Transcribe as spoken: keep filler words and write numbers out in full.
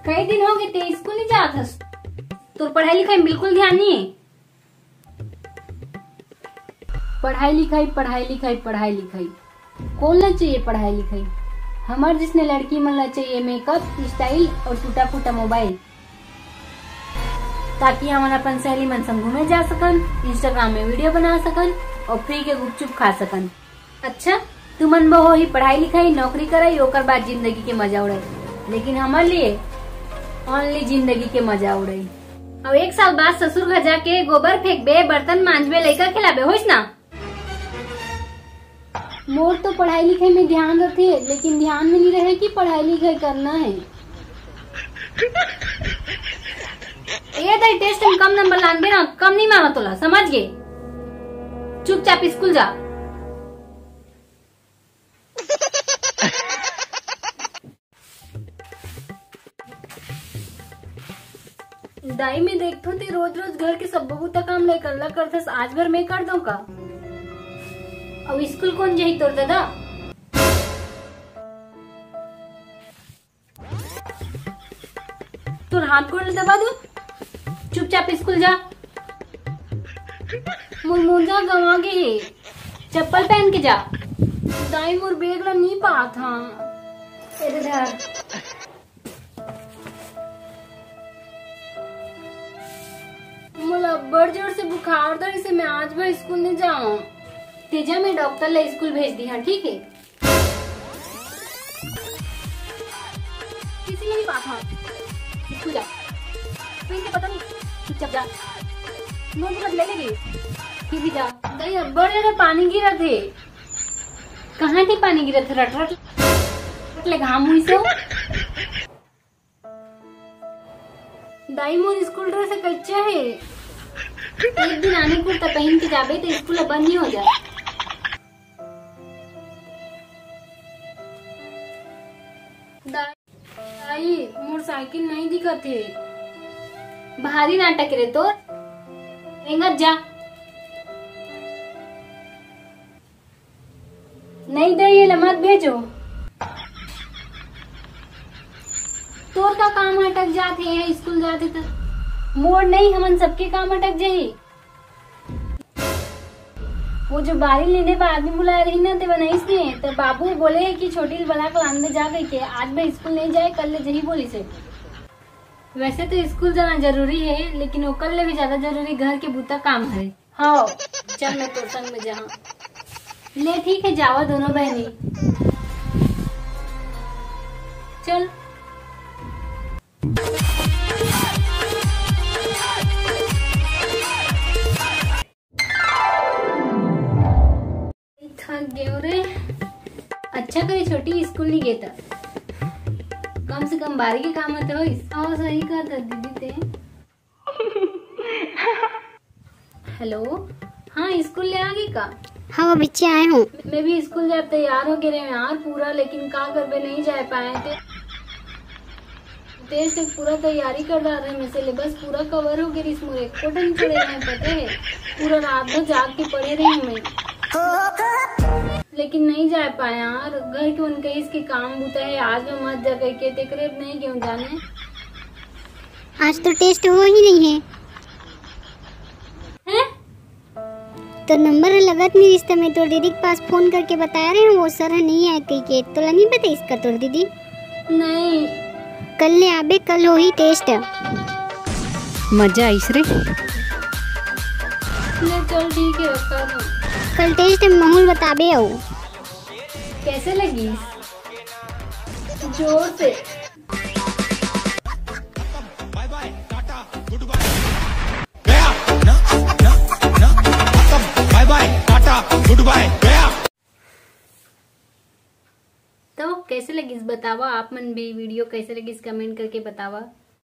कई दिन हो गए ते स्कूल नहीं जात हस। तोर पढ़ाई लिखाई में बिल्कुल ध्यान नहीं है। पढ़ाई लिखाई, पढ़ाई लिखाई, पढ़ाई लिखाई। कौन ला चाहिए पढ़ाई लिखाई? हमार जिसने लड़की मन ला चाहिए मेकअप, स्टाइल और टूटा फूटा मोबाइल, ताकि हमन अपन सहेली मन संग घूमे जा सकन, Instagram में वीडियो बना सकन और फ्री के गुपचुप खा सकन। अच्छा, तुमन बर होही पढ़ाई लिखाई, नौकरी करई, ओकर बाद जिंदगी के मजा उड़ई, लेकिन हमर लिए ओनली जिंदगी के मजा उड़ई। अब एक साल बाद ससुर घर जाके गोबर फेंकबे, बर्तन मांजबे, लइका खिलाबे, होइस ना? मोर तो पढ़ाई लिखाई में ध्यान रथे, लेकिन ध्यान में नहीं रहे कि पढ़ाई लिखाई करना है। ए दाई, टेस्ट में कम नंबर लानबे ना, कम नहीं मारा तोला, समझ गे? चुपचाप स्कूल जा। दाई, मैं देखथों ते रोज रोज घर के सब्बो बुता काम ला एकल्ला करथस, आज भर मैं कर दऊं का? अब स्कूल कौन जाही तोर दादा? तोर हाथ गोड़ दबा दो, चुपचाप स्कूल जा। मोर मोजा गंवा गे हे, चप्पल पहन के जा। दाई, मोर बैग ला नहीं पात हा। ए दे धर। मोला अब्बड़ जोर से बुखार धरिस हे, मैं आज भर स्कूल नहीं जाऊं। तेजा, मैं डॉक्टर ला स्कूल भेज दी, हाँ, ठीक है? किसी नहीं पास, हाँ। स्कूल जा। फिर के पता नहीं, चुपचाप जा। नोट मत ले लेबे। फिर भी जा। दाई, अब्बड़ ज्यादा पानी गिरत हे। कहाँ के पानी गिरत हे? रट रट ले घाम हुई से। दाई, मोर स्कूल ड्रेस कच्चा हे। एक दिन आने कुर्ता पहन के जाबे तो स्कूल बंद नहीं हो जाए। दाई, मोर साइकिल नहीं दिखत हे। भारी नाटक रे तोर। एंगत जा। नहीं दे, ये ला मत भेजो। तोर का काम अटक जात हे, यहाँ स्कूल जात हे त? मोर नहीं, हमन सबके काम अटक जाही। वो जो बारी लेने बा आदमी बुलाए रही ना, ते बनाइस ने, त बाबू बोले हे कि छोटी बला के लान में जा कहिके, आज मैं स्कूल नहीं जाए, कल ले जही बोलिस हे। वैसे तो स्कूल जाना जरूरी है, लेकिन ओकर ले भी ज्यादा जरूरी घर के बुता काम है। हाँ, चल मैं तोर संग में जाऊँ। ले ठीक है, जावा दोनों बहनी। चल। थक गयो रे। अच्छा करे छोटी स्कूल नहीं गे त। कम से कम बारी के काम तो होइस। हाँ, सही कहत दीदी ते। हेलो, हाँ, स्कूल ले आ गई का? हाँ, वो बच्चे आए हूँ। मैं भी स्कूल जाए तैयार हो गए रहे यार पूरा, लेकिन का करबे, नहीं जा पाए थे। टेस्ट के पूरा तैयारी कर रहा रहे, मैं सिलेबस पूरा कवर हो गई, इसमें एको दिन छोड़े नहीं पते है। पूरा रात भर जाग के पढ़े रही मैं, लेकिन नहीं जा पाया यार। घर के उनके इसके काम बुता है, आज मैं मत जा कहिके, तेकरे नहीं क्यों जाने। आज तो टेस्ट हो ही नहीं है। हैं? तो नंबर लगत नहीं रिश्ता में, तोर दीदी के पास फोन करके बताया रहे हूँ, वो सर है नहीं आए कहिके। तोला नहीं पता इसका तोर दीदी? नहीं। कल ले आबे, कल होही टेस्ट। मजा आइस रे। ले चल ठीक है, रखा दो। कल टेस्ट में माहौल बताबे आओ। कैसे लगी? जोर से। तो कैसे लगिस बतावा, आप मन भी वीडियो कैसे लगिस कमेंट करके बतावा।